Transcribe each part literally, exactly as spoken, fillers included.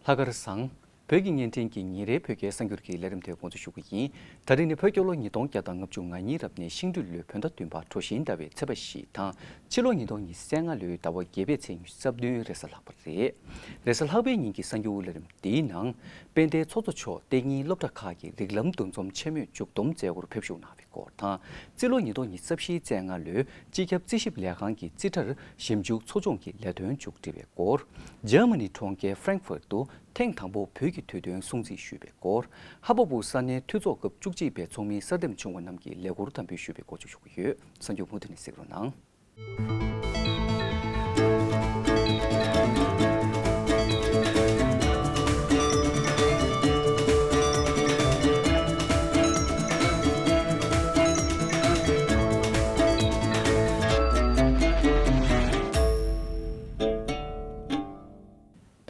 ལྷག་དཀར་བཟང་། བོད་ཀྱི་བརྙན་འཕྲིན་གྱི་ཉིན་རེའི་བོད་སྐད་གསར་འགྱུར་གྱི་ལས་རིམ་དེ་འགོ་འཛུགས་ཞུ་གི་ཡིན། ད་རིང་ནི་བོད་རྒྱལ་ལོ་ཉིས་སྟོང་བརྒྱ་དང་ལྔ་བཅུ་ང་གཉིས་རབ་གནས་ཤིང་སྦྲུལ་ལོའི་བོད་ཟླ་བདུན་པ་གྲོ་བཞིན་ཟླ་བའི་ཚེས་པ་བཞི་དང་། ཕྱི་ལོ་ཉིས་སྟོང་ཉི་ཤུ་རྩ་ལྔ་ལོའི་ཟླ་བ་བརྒྱད་པའི་ཚེས་ཉི་ཤུ་རྩ་བདུན་རེས་གཟའ་ལྷག་པ་རེད། རེས་གཟའ་ལྷག་པའི་ཉིན་གྱི་གསར་འགྱུར་ལས་རིམ་འདིའི་ནང་། དཔལ་ལྡན་ཚོགས་གཙོ་མཆོག་གཏན་ཉིན་སློབ་གྲྭ་ཁག་གི་རིགས་ལམ་འདུ་འཛོམས་ཆེན་མོའི་མཇུག་བསྡོམས་མཛད་སྒོར་ཕེབས་བཞུགས་གནང་བའི་སྐོར་དང་། རྩིས་ལོ་ཉིས་སྟོང་ཉི་ཤུ་རྩ་བཞིའི་རྩ་ལྔ་ལོའི་སྤྱི་ཁྱབ་རྩིས་ཞིབ་ལས་ཁང་གི་རྩིས་ཁྲར་ཞིབ་འཇུག་ཚོགས་ཆུང་གི་ལས་དོན་མཇུག་སྒྲིལ་བའི་སྐོར། འཇར་མ་ནི་གྲོང་ཁྱེར་ཧྥ་རེང་ཧྥུར་དུ་ཐེངས་དང་པོ་བོད་ཀྱི་དུས་སྟོན་སྲུང་བརྩི་ཞུས་པའི་སྐོར། ཧ་པ་བུ་ས་གནས་འཐུས་ཚོགས་སྐབས་བཅུ་གཅིག་པའི་ཚོགས་མི་གསར་འདེམས་བྱུང་བ་རྣམས་ཀྱི་ལས་འཁུར་དམ་འབུལ་ཞུས་པའི་སྐོར་བཅས་ཞུ་གི་ཡོད། གསར་འགྱུར་མུ་མཐུད་ནས་གཟིགས་རོགས་གནང་།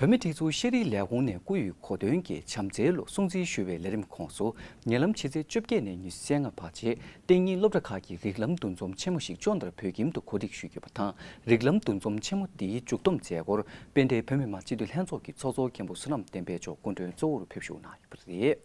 བོད་མིའི་སྒྲིག་འཛུགས་ཤེས་རིག་ལས་ཁུངས་ནས་བསྐུར་ཡོད་གོ་སྟོན་གྱི་བྱམས་བརྩེའི་ལོ་སྲུང་བརྩི་ཞུ་བའི་ལས་རིམ་ཁོངས་སུ། ཉེ་ལམ་ཕྱི་ཚེས་བཅོ་བརྒྱད་ནས་ཉི་ཤུ་རྩ་ལྔ་བར་བྱས། གཏན་ཉིན་སློབ་གྲྭ་ཁག་གི་རིགས་ལམ་འདུ་འཛོམས་ཆེན་མོ་ཞིག་ཅོ་ནར་བོད་ཁྱིམ་དུ་གོ་སྒྲིག་ཞུས་ཡོད་པ་དང་། རིགས་ལམ་འདུ་འཛོམས་ཆེན་མོ་འདིའི་མཇུག་བསྡོམས་མཛད་སྒོར། དཔལ་ལྡན་བོད་མི་མང་སྤྱི་འཐུས་ལྷན་ཚོགས་ཀྱི་ཚོགས་གཙོ་མཁན་པོ་བསོད་ནམས་བསྟན་འཕེལ་མཆོག་སྐུ་མགྲོན་གཙོ་བོར་ཕེབས་བཞུགས་གནང་ཡོད་པ་རེད།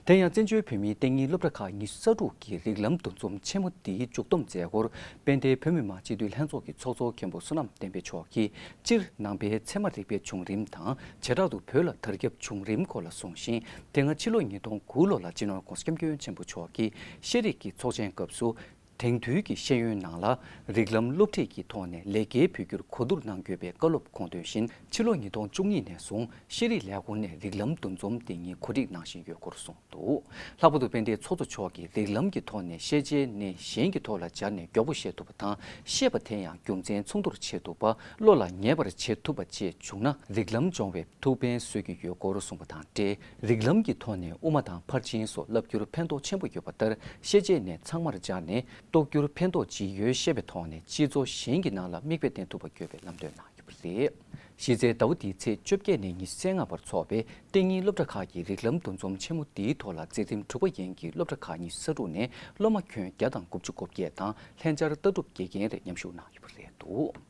དེ་ཡང་བཙན་བྱོལ་བོད་མིའི་གཏན་ཉིན་སློབ་གྲྭ་ཁག་ཉི་ཤུ་རྩ་དྲུག་གི་རིགས་ལམ་འདུ་འཛོམས་ཆེན་མོ་འདིའི་མཇུག་བསྡོམས་མཛད་སྒོར། དཔལ་ལྡན་བོད་མི་མང་སྤྱི་འཐུས་ལྷན་ཚོགས་ཀྱི་ཚོགས་གཙོ་མཁན་པོ་བསོད་ནམས་བསྟན་འཕེལ་མཆོག་གིས། སྤྱིར་ནང་པའི་ཚད་མ་རིག་པའི་བྱུང་རིམ་དང་། བྱེ་བྲག་ཏུ་བོད་ལ་དར་ཁྱབ་བྱུང་རིམ་སྐོར་ལ་གསུངས་ཤིང་། དེ་སྔ་ཕྱི་ལོ་ཉིས་སྟོང་དགུ་ལོ་ལ་སྤྱི་ནོར་༧གོང་ས་༧སྐྱབས་མགོན་ཆེན་པོ་མཆོག་གིས་ཤེས་རིག་གི་ཚོགས་ཆེན་སྐབས་སུ། དེང་དུས་ཀྱི་ཤེས་ཡོན་ནང་ལ་རིགས་ལམ་སློབ་ཁྲིད་ཀྱི་ཐོག་ནས་ལེགས་སྐྱེས་ཕུལ་རྒྱུར་གོ་བསྡུར་གནང་དགོས་པའི་བཀའ་སློབ་དགོངས་དོན་བཞིན། ཕྱི་ལོ་ཉིས་སྟོང་བཅུ་གཉིས་ནས་བཟུང་ཤེས་རིག་ལས་ཁུངས་ནས་རིགས་ལམ་འདུ་འཛོམས་དེ་ཉིད་གོ་སྒྲིག་གནང་བཞིན་ཡོད་སྐོར་གསུངས་འདུག། ལྷག་པར་དུ་དཔལ་ལྡན་ཚོགས་གཙོ་མཆོག་གིས་རིགས་ལམ་གྱི་ཐོག་ནས་ཤེས་བྱའི་གནས་གཞན་གྱི་ཐོག་ལ་སྦྱར་ནས་མགྱོགས་པོ་ཤེས་ཐུབ་པ་དང་། ཤེས་པ་དེ་ཡང་རྒྱུ་མཚན་མཚུངས་ཐོག་བྱེད་ཐུབ་པ། བློ་ལ་ངེས་པར་བྱེད་ཐུབ་པ་བཅས་བྱུང་ན། རིགས་ལམ་སྦྱོང་བའི་ཐུགས་ཕན་གསོས་ཀྱི་ཡོད་སྐོར་གསུངས་པ་དང་འབྲེལ། རིགས་ལམ་གྱི་ཐོག་ནས་དབུ་མ་དང་ཕར་ཕྱིན་སོགས་བསླབ་རྒྱུར་ཕན་ཐོགས་ཆེན་པོ་ཡོད་པ་ལྟར། ཤེས་བྱའི་གནས་ཚང་མར་སྦྱར་ནས་རྟོགས་རྒྱུར་ཕན་ཐོགས་ཇི་ཡོད་ཤེས་པའི་ཐོག་ནས། སྤྱི་ཚོགས་གཞན་གྱི་ནང་ལ་མིག་དཔེ་བསྟན་ཐུབ་པ་དགོས་པའི་ལམ་སྟོན་གནང་ཡོད་པ་རེད། གཞི་རྩའི་ཟླ་བ་འདིའི་ཚེས་བཅོ་བརྒྱད་ནས་ཉི་ཤུ་རྩ་ལྔ་བར་འཚོགས་པའི་གཏན་ཉིན་སློབ་གྲྭ་ཁག་གི་རིགས་ལམ་འདུ་འཛོམས་ཆེན་མོ་འདིའི་ཐོག་ལ། འཛིན་རིམ་དྲུག་པ་ཡན་གྱི་སློབ་གྲྭ་ཁག་ཉི་ཤུ་རྩ་དྲུག་ནས་སློབ་མ་ཁྱོན་བརྒྱ་དང་དགུ་བཅུ་གོ་བརྒྱད་དང་། ལྷན་བཅར་ལྟ་གྲུབ་དགེ་རྒན་རེ་མཉམ་ཞུགས་གནང་ཡོད་པ་རེད་འདུག།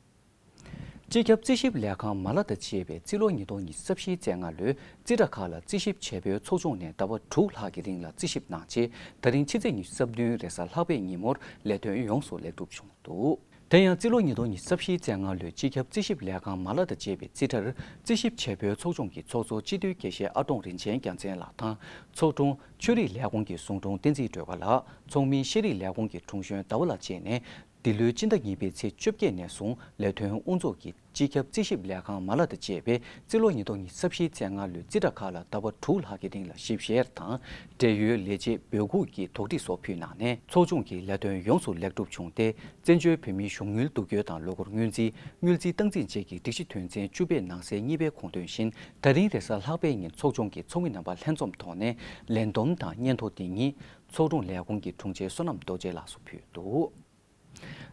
སྤྱི་ཁྱབ་རྩིས་ཞིབ་ལས་ཁང་མ་ལག་དང་བཅས་པས་རྩིས་ལོ་ཉིས་སྟོང་ཉི་ཤུ་རྩ་བཞིའི་རྩ་ལྔ་ལོའི་རྩིས་ཁྲ་ཁག་ལ་རྩིས་ཞིབ་བྱེད་པོའི་ཚོགས་ཆུང་ནས་ཟླ་བ་དྲུག་ལྷག་གི་རིང་ལ་རྩིས་ཞིབ་གནང་རྗེས། ད་རིང་ཕྱི་ཚེས་ཉི་ཤུ་རྩ་བདུན་རེས་གཟའ་ལྷག་པའི་ཉིན་མོར་ལས་དོན་ཡོངས་སུ་ལེགས་གྲུབ་བྱུང་འདུག། དེ་ཡང་རྩིས་ལོ་ཉིས་སྟོང་ཉི་ཤུ་རྩ་བཞིའི་རྩ་ལྔ་ལོའི་སྤྱི་ཁྱབ་རྩིས་ཞིབ་ལས་ཁང་མ་ལག་དང་བཅས་པའི་རྩིས་ཁྲར། རྩིས་ཞིབ་བྱེད་པོའི་ཚོགས་ཆུང་གི་ཚོགས་གཙོ་སྤྱི་འཐུས་དགེ་བཤེས་ཨ་ཀྲོང་རིན་ཆེན་རྒྱལ་མཚན་ལགས་དང་། ཚོགས་དྲུང་ཆོས་རིག་ལས་ཁུངས་ཀྱི་ཟུང་དྲུང་བསྟན་འཛིན་སྒྲོལ་དཀར་ལགས། ཚོགས་མི་ཤེས་རིག་ལས་ཁུངས་ཀྱི་དྲུང་གཞོན་ཟླ་བ་ལགས་བཅས་ནས། འདི་ལོའི་སྤྱི་ཟླ་གཉིས་པའི་ཚེས་བཅོ་བརྒྱད་ནས་བཟུང་ལས་དོན་དབུ་འཛུགས་ཀྱིས། སྤྱི་ཁྱབ་རྩིས་ཞིབ་ལས་ཁང་མ་ལག་དང་བཅས་པས་རྩིས་ལོ་ཉིས་སྟོང་ཉི་ཤུ་རྩ་བཞིའི་རྩ་ལྔ་ལོའི་རྩིས་ཁྲ་ཁག་ལ་ཟླ་བ་དྲུག་ལྷག་གི་རིང་ལ་ཞིབ་བཤེར་དང་། འབྲེལ་ཡོད་ལས་བྱེད་འབོད་འགུག་གི་དོགས་འདྲི་སོགས་ཕུལ་གནང་ནས། ཚོགས་ཆུང་གི་ལས་དོན་ཡོངས་སུ་ལེགས་གྲུབ་བྱུང་སྟེ། བཙན་བྱོལ་བོད་མིའི་གཞུང་དངུལ་བསྡུ་སྐྱོན་དང་ལོ་འཁོར་སྔོན་རྩིས། དངུལ་རྩིས་སྟངས་འཛིན་བཅས་ཀྱི་སྒྲིག་གཞི་དོན་ཚན་བཅུ་པའི་ནང་གསེས་གཉིས་པའི་དགོངས་དོན་བཞིན། ད་རིང་རེས་གཟའ་ལྷག་པའི་ཉིན་ཚོགས་ཆུང་གི་ཚོགས་མི་རྣམ་པ་ལྷན་འཛོམས་ཐོག་ནས་ལན་འདོམས་དང་སྙན་ཐོ་འདི་ཉིད་ཚོགས་དྲུང་ལས་ཁུངས་ཀྱི་དྲུང་ཆེ་བསོད་ནམས་རྡོ་རྗེ་ལགས་སུ་ཕུལ་འདུག།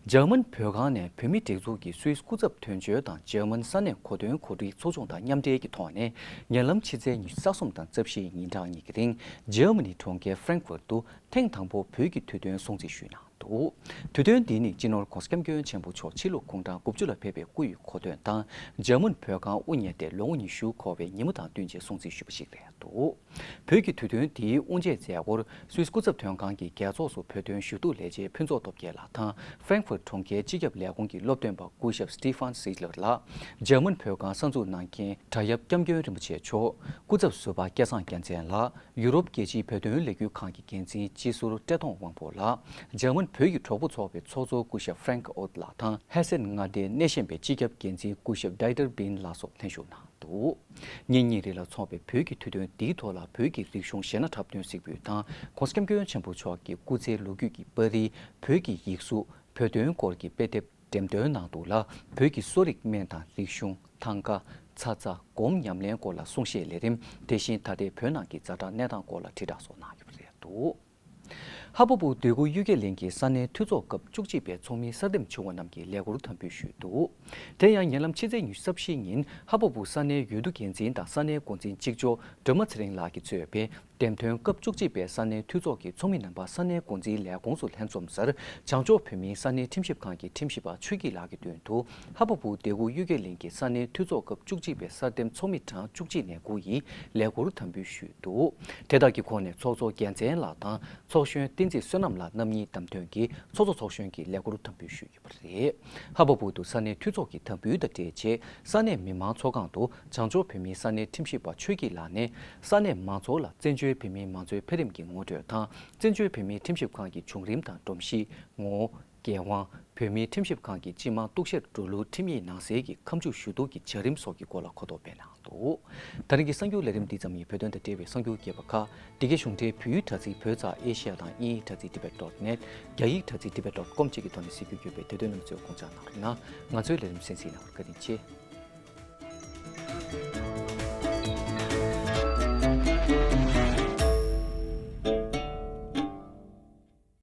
འཇར་མན་བོད་ཁང་ནས་བོད་མིའི་སྒྲིག་འཛུགས་ཀྱི་སུད་སི་སྐུ་ཚབ་དོན་གཅོད་དང་འཇར་མན་ས་གནས་གོ་སྟོན་གོ་སྒྲིག་ཚོགས་ཆུང་དང་མཉམ་འབྲེལ་གྱི་ཐོག་ནས། ཉེ་ལམ་ཕྱི་ཚེས་ཉི་ཤུ་རྩ་གསུམ་དང་རྩ་བཞིའི་ཉིན་གྲངས་གཉིས་ཀྱི་རིང་འཇར་མ་ནི་གྲོང་ཁྱེར་ཧྥ་རེང་ཧྥུར་དུ་ཐེངས་དང་པོ་བོད་ཀྱི་དུས་སྟོན་སྲུང་བརྩི་ཞུས་གནང་འདུག། དུས་སྟོན་འདི་ནི་སྤྱི་ནོར་༧གོང་ས་༧སྐྱབས་མགོན་ཆེན་པོ་མཆོག་ཕྱི་ལོ་དགུང་གྲངས་དགུ་བཅུ་ལ་ཕེབས་པའི་སྐུ་ཡི་གོ་སྟོན་དང་། འཇར་མན་བོད་ཁང་དབུ་བརྙེས་ཏེ་ལོ་ངོ་ཉི་ཤུ་འཁོར་བའི་ཉིན་མོ་དང་བསྟུན་བྱས་སྲུང་བརྩི་ཞུས་པ་ཞིག་རེད་འདུག། བོད་ཀྱི་དུས་སྟོན་དེའི་དབུ་འབྱེད་མཛད་སྒོར་སུད་སི་སྐུ་ཚབ་དོན་ཁང་གི་རྒྱལ་ཚོགས་སུ་བོད་དོན་ཞུ་གཏུག་ལས་བྱེད་ཕུན་ཚོགས་སྟོབས་རྒྱལ་ལགས་དང་། ཧྥ་རེང་ཧྥུར་གྲོང་ཁྱེར་སྤྱི་ཁྱབ་ལས་ཁུངས་ཀྱི་སློབ་སྟོན་པ་སྐུ་ཞབས་སི་ཏི་ཧྥན་སིག་ལར་ལགས། འཇར་མན་བོད་ཁང་གསར་འཛུགས་གནང་མཁན་དྲ་ཡབ་སྐྱབས་མགོན་རིན་པོ་ཆེ་མཆོག། སྐུ་ཚབ་ཟུར་པ་སྐལ་བཟང་རྒྱལ་མཚན་ལགས། ཡུ་རོབ་རྒྱལ་སྤྱིའི་བོད་དོན་ལས་འགུལ་ཁང་གི་འགན་འཛིན་སྤྱི་ཟུར་བཀྲས་མཐོང་དབང་ཕོ་ལགས། འཇར་མན་བོད་ཀྱི་གྲོགས་པོ་ཚོགས་པའི་ཚོགས་གཙོ་སྐུ་ཞབས་ཧྥ་རེང་ཨོད་ལགས་དང་། ཧེ་སེན་མངའ་སྡེའི་སྣེ་ཤན་པའི་སྤྱི་ཁྱབ་འགན་འཛིན་སྐུ་ཞབས་ཌའི་ཏར་བིན་ལགས་སོགས་ལྷན་ཞུགས་གནང་འདུག། ཉིན་གཉིས་རིང་ལ་འཚོགས་པའི་བོད་ཀྱི་དུས་སྟོན་འདིའི་ཐོག་ལ། བོད་ཀྱི་རིག་གཞུང་གཞས་སྣ་འཁྲབ་སྟོན་གཟིགས་འབུལ་དང་། ྋགོང་ས་ྋསྐྱབས་མགོན་ཆེན་པོ་མཆོག་གི་སྐུ་ཚེའི་ལོ་རྒྱུས་ཀྱི་པར་རིས། བོད་ཀྱི་ཡིག་གཟུགས། བོད་དོན་སྐོར་གྱི་དཔེ་དེབ་འགྲེམས་སྟོན་གནང་འདུག་ལ། བོད་ཀྱི་གསོ་རིག་སྨན་དང་རིག་གཞུང་། ཐང་ག་ཚ་ཚ་སྒོམ་ཉམས་ལེན་སྐོར་ལ་གསུང་བཤད་ལས་རིམ། དེ་བཞིན་ད་ལྟའི་བོད་ནང་གི་ཛ་དྲག་གནས་སྟངས་སྐོར་ལ་དྲིལ་བསྒྲགས་སོགས་གནང་ཡོད་པ་རེད་འདུག། ཧ་བ་བུ་སྡོད་ཁུལ་གཡུལ་རྒྱལ་གླིང་གི་ས་གནས་འཐུས་ཚོགས་སྐབས་བཅུ་གཅིག་པའི་ཚོགས་མི་གསར་འདེམས་བྱུང་བ་རྣམས་ཀྱིས་ལས་འཁུར་དམ་འབུལ་ཞུས་འདུག་དེ་ཡང་ཉེ་ལམ་ཕྱི་ཚེས་ཉི་ཤུ་རྩ་བཞི་ཉིན་ཧ་བ་བུ་ས་གནས་འོས་བསྡུ་འགན་འཛིན་དང་ས་གནས་འགོ་འཛིན་གཅིག་ལྕོགས་སྒྲོལ་མ་ཚེ་རིང་ལགས་ཀྱིས་གཙོས་པའི་འདེམས་ཐོན་སྐབས་བཅུ་གཅིག་པའི་ས་གནས་འཐུས་ཚོགས་ཀྱི་ཚོགས་མི་རྣམ་པ་ས་གནས་འགོ་འཛིན་ལས་ཁུངས་སུ་ལྷན་འཛོམས་སར། བྱང་ཕྱོགས་བོད་མིའི་ས་གནས་ཁྲིམས་ཞིབ་ཁང་གི་ཁྲིམས་ཞིབ་པ་ཆོས་སྐྱིད་ལགས་ཀྱི་མདུན་དུ་ཧ་བ་བུ་སྡོད་ཁུལ་གཡུལ་རྒྱལ་གླིང་གི་ས་གནས་འཐུས་ཚོགས་སྐབས་བཅུ་གཅིག་པའི་གསར་འདེམས་ཚོགས་མི་གྲངས་བཅུ་གཅིག་ནས་དགུ་ཡིས་ལས་འཁུར་དམ་འབུལ་ཞུས་འདུག་དེ་དག་གི་ཁོངས་ནས་ཚོགས་གཙོ་རྒྱལ་མཚན་ལགས་དང་ཚོགས་གཞོན་བསྟན་འཛིན་བསོད་ནམས་ལགས་རྣམ་གཉིས་བདམས་ཐོན་གྱིས་ཚོགས་གཙོ་ཚོགས་གཞོན་གྱི་ལས་འཁུར་དམ་འབུལ་ཞུས་ཡོད་པ་རེད། ཧ་བ་བུ་དུ་ས་གནས་འཐུས་ཚོགས་ཀྱི་དམ་འབུལ་དང་འབྲེལ་ཆེད་ས་གནས་མི་མང་ཚོགས་ཁང་དུ་བྱང་ཕྱོགས་བོད་མིའི་ས་གནས་ཁྲིམས་ཞིབ་པ་ཆོས་སྐྱིད་ལགས་ནས་ས་གནས་མང་ཚོགས་ལ་བཙན་བྱོལ་བོད་མིའི་མང་གཙོའི་འཕེལ་རིམ་གྱི་ངོ་སྤྲོད་དང་བཙན་བྱོལ་བོད་མིའི་ཁྲིམས་ཞིབ་ཁང་གི་བྱུང་རིམ་དང་སྒྲོམ་གཞི། ངོ་བོ། འགན་དབང་། བོད་མིའི་ཁྲིམས་ཞིབ་ཁང་གི་སྤྱི་དམངས་གཏུག་བཤེར་འགྲོ་ལུགས་ཁྲིམས་ཡིག་ནང་གསལ་གྱི་ཁ་མཆུ་ཞུ་གཏུག་གི་བྱ་རིམ་སོགས་ཀྱི་སྐོར་ལ་གོ་རྟོགས་སྤེལ་གནང་འདུག་ད་རིང་གི་གསར་འགྱུར་ལས་རིམ་འདི་ཙམ་ཡིན། བོད་དོན་དང་འབྲེལ་བའི་གསར་འགྱུར་རྒྱས་པ་ཁག་འདི་གའི་གཞུང་འབྲེལ་བོད་ཡིག་དྲ་ཚིགས་བོད་ཙ་ཨེ་ཤི་ཡ་དང་དབྱིན་ཡིག་དྲ་ཚིགས་tibet dot net། རྒྱ་ཡིག་དྲ་ཚིགས་tibet dot com་བཅས་ཀྱི་ཐོག་ནས་གཟིགས་རྒྱུ་ཡོད་པས་དེ་དོན་རྣམས་ཚོས་དགོངས་འཇགས་གནང་རོགས་གནང་། ང་ཚོའི་ལས་རིམ་གསན་གཟིགས་གནང་བར་བཀའ་དྲིན་ཆེ།